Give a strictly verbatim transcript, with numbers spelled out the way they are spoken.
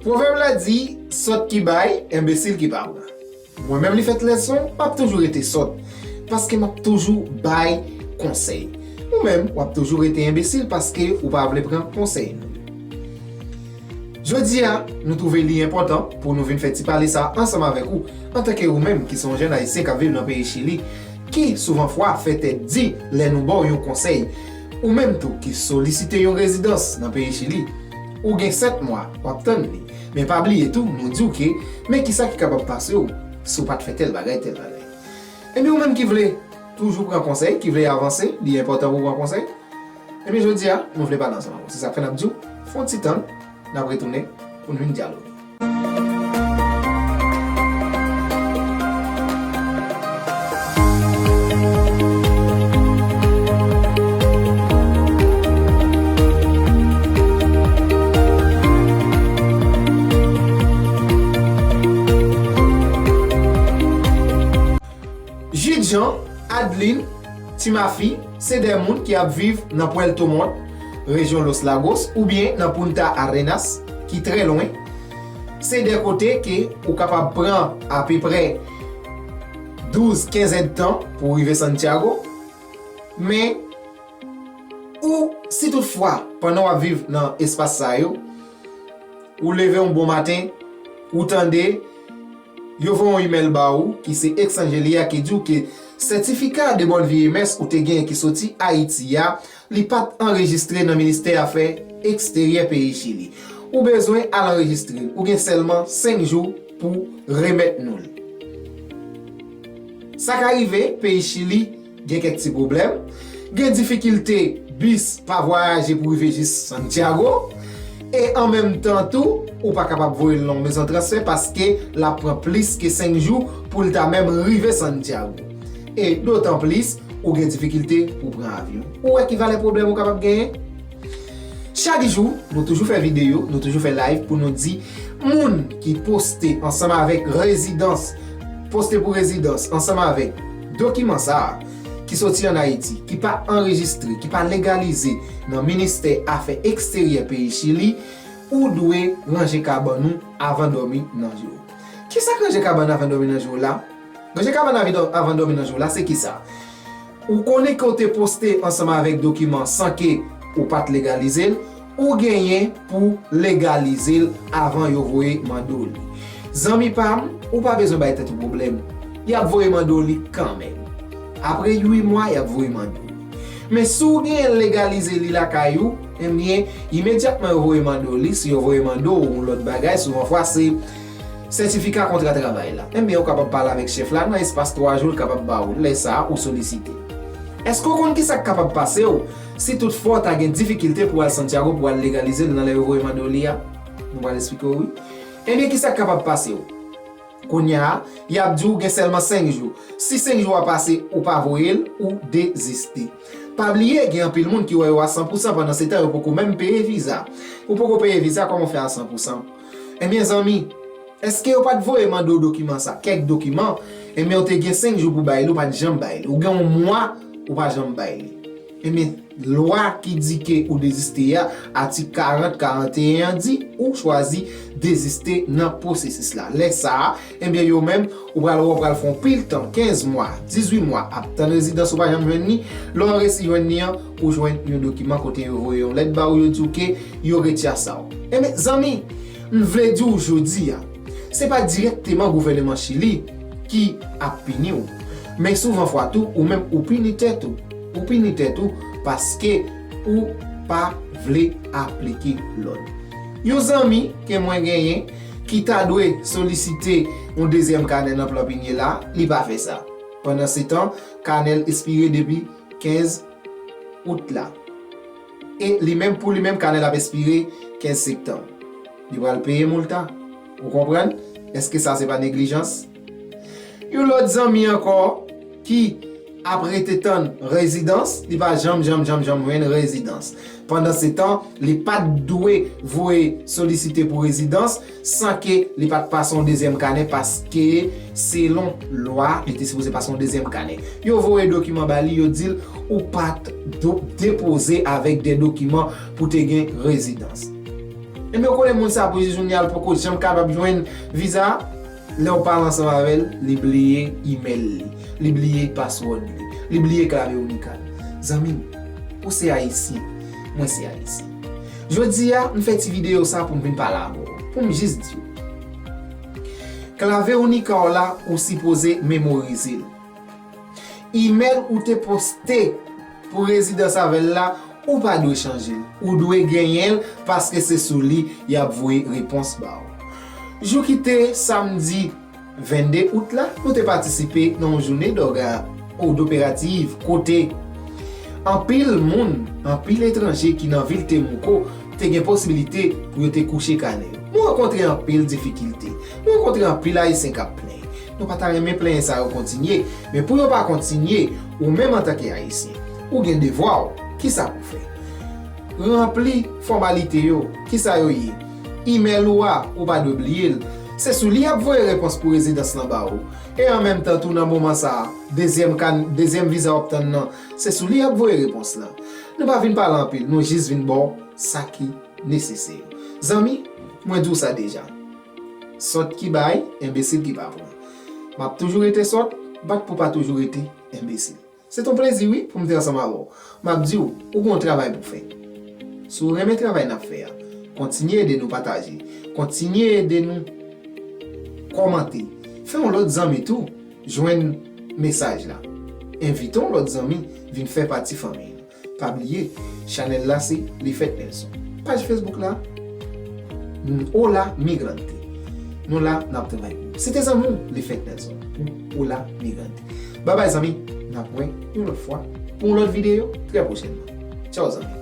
Pwovèb la di, sòt ki bay, enbesil ki pa pran. Mwen menm li fèt lèson, m ap toujou rete sòt, paske m ap toujou bay konsèy. Ou menm, w ap toujou rete enbesil paske ou pa vle pran konsèy nou. Jodi a, nou twouve li enpòtan pou nou vin fè ti pale sa ansanm avèk ou, antanke ou menm ki se yon jèn Ayisyen k ap viv nan peyi Chili, ki souvan fwa fè tèt di lè nou ba w yon konsèy. Ou menm tou ki solisite yon rezidans nan peyi Chili, ou gen sèt mwa w ap tann li. Men pa bliye tou, nou di w ke, men kisa ki kapab pase w si w pa t fè tèl bagay, tèl bagay. Ebyen, ou menm ki vle toujou pran konsèy, ki vle avanse, li enpòtan pou w pran konsèy. Ebyen, jodi a, nou vle pale ansanm avè w. Se sa k fè n ap di w, fè yon ti tann, n ap retounen pou n vin dyaloge. Jidjan, Adeline, Timafi, se de moun ki ap viv nan Puerto Montt, rejyon Los Lagos, oubyen nan Punta Arenas, ki trè lwen. Se de kote ke ou kapab pran apeprè douz, kenz èdtan pou w rive Santiago. Men, ou, si toutfwa, pandan w ap viv nan espas sa yo, ou leve yon bon maten, ou tande, yo voye yon imèl ba ou, ki se Ex Angelia, ki di w ke sètifika de bòn vi e mès ou te genyen ki soti Ayiti a, li pa t anrejistre nan Ministè Afè Eksteryè peyi Chili. Ou bezwen al anrejistre l. Ou gen sèlman senk jou pou remèt nou l. Sa ka rive, peyi Chili gen kèk ti pwoblèm. Gen difikilte bis pa vwayaje pou rive jis Santiago. E an menm tan tou, ou pa kapab voye l nan yon mezon transfè paske l ap pran plis ke senk jou pou l ta menm rive Santiago. E dotan plis, ou gen difikilte pou pran avyon. Ou wè ki valè pwoblèm ou kapab genyen? Chak jou, nou toujou fè videyo, nou toujou fè live pou nou di moun ki poste ansanm avèk rezidans, poste pou rezidans ansanm avèk dokiman sa a ki soti ann Ayiti, ki pa anrejistre, ki pa legalize nan Ministè Afè Eksteryè peyi Chili, ou dwe ranje kabann ou avan dòmi nan jou. Kisa k ranje kabann avan dòmi nan jou la? Ranje kabann avan dò-, avan dòmi nan jou la, se kisa? Ou konnen ke w te poste ansanm avèk dokiman san ke ou pa t legalize l, ou genyen pou legalize l avan yo voye mande w li. Zanmi pa m, ou pa bezwen bay tèt ou pwoblèm. Y ap voye mande w li kanmenm. Apre uit mwa, y ap voye mande w li. Men si w genyen legalize li lakay ou, ebyen, imedyatman yo voye mande w li, si yo voye mande w yon lòt bagay, souvan fwa se sètifika kontra travay la. Ebyen, ou kapab pale avèk chèf la nan espas twa jou, l kapab ba ou l. Lè sa a, ou solisite. Èske w konn kisa k kapab pase w si toutfwa w ta gen difikilte pou w al Santiago pou w al legalize l nan lè yo voye mande w li a? Nou pral esplike w, wi. Ebyen, kisa k kapab pase w? Kounye a, y ap di w gen sèlman senk jou. Si senk jou a pase, ou pa voye l, ou deziste. Pa bliye, gen anpil moun ki wè yo a san pou san, pandan se tan yo poko menm peye viza. Ou poko peye viza, kòman w fè a san pou san? Ebyen, zanmi, èske yo pa t voye mande w dokiman sa? Kèk dokiman, ebyen, ou te gen senk jou pou bay li, ou pa t janm bay li. Ou gen yon mwa, ou pa janm bay li. Ebyen, lwa ki di ke ou deziste a, atik karant, karanteyen an di, ou chwazi deziste nan pwosesis la. Lè sa a, ebyen, yo menm, ou pral wè, ou pral fè yon pil tan, kenz mwa, dizuit mwa, ap tann rezidans ou pa janm jwenn ni. Lè w resi jwenn ni an, ou jwenn yon dokiman kote yo voye yon lèt ba ou, yo di w ke yo retire sa w. Ebyen, zanmi, m vle di w jodi a, se pa dirèkteman gouvèneman Chili ki ap pini w, men souvan fwa tou, ou menm ou pini tèt ou. Ou pini tèt ou paske ou pa vle aplike lòd. Yon zanmi ke mwen genyen ki ta dwe solisite yon dezyèm kanè nan plan pinye la, li pa fè sa. Pandan se tan, kanè l espire depi kenz out la. E li menm, pou li menm, kanè l ap espire kenz septanm. Li pral peye moulta. Ou konprann? Èske sa se pa neglijans? Yon lòt zanmi ankò ki ap rete tann rezidans, li pa janm, janm, janm, janm jwenn rezidans. Pandan se tan, li pa t dwe voye solisite pou rezidans san ke li pa t pase yon dezyèm kanè, paske selon lwa, li te sipoze pase yon dezyèm kanè. Yo voye dokiman ba li, yo di l ou pa t do-, depoze avèk de dokiman pou te gen rezidans. Ebyen, ou konnen moun sa pou jis jounen al poko janm kapab jwenn viza a. Lè w pale ansanm avè l, li bliye imèl li, li bliye password li, li bliye Claveonica l. Zanmi m, ou se ayisyen, mwen se ayisyen. Jodi a, m fè ti videyo sa pou m vin pale avè w, pou m jis di w. Claveonica w la, ou sipoze memorize l. Imèl ou te poste pou rezidans avè l la, ou pa dwe chanje l. Ou dwe genyen l paske se sou li y ap voye repons ba w. Jou ki te samdi vennde out la, nou te patisipe nan yon jounen dòga ou doperativ kote anpil moun, anpil etranje ki nan vil Temuco te gen posibilite pou yo te kouche kanè yo. Nou rankontre anpil difikilte. Nou rankontre anpil Ayisyen k ap plenyen. Nou pa ta renmen plenyen sa yo kontinye, men pou yo pa kontinye, ou menm antanke Ayisyen, ou gen devwa w. Kisa pou fè? Ranpli fòmalite yo. Kisa yo ye? Imèl ou a, ou pa dwe bliye l. Se sou li y ap voye repons pou rezidans lan ba ou. E an menm tan tou, nan moman sa a, dezyèm kan, dezyèm viza w ap tann nan, se sou li y ap voye repons lan. Nou pa vin pale anpil, nou jis vin ba w sa ki nesesè yo. Zanmi, mwen di w sa deja. Sòt ki bay, enbesil ki pa pran. M ap toujou rete sòt, bat pou pa toujou rete enbesil. Se t on plezi, wi, pou m te ansanm avè w. M ap di w, ou gen yon travay pou fè. Si w renmen travay n ap fè a, kontinye ede nou pataje. Kontinye ede nou kòmante. Fè yon lòt zanmi tou jwenn mesaj la. Envite yon lòt zanmi vin fè pati fanmi an. Pa bliye, chanèl la se Lifèt Nelson. Paj Facebook la, Hola Migrante. Nou la, n ap travay pou ou. Se te zanmi w, Lifèt Nelson, pou Hola Migrante. Babay zanmi, n ap wè yon lòt fwa pou yon lòt videyo trè pwochènman. Tchaw zanmi.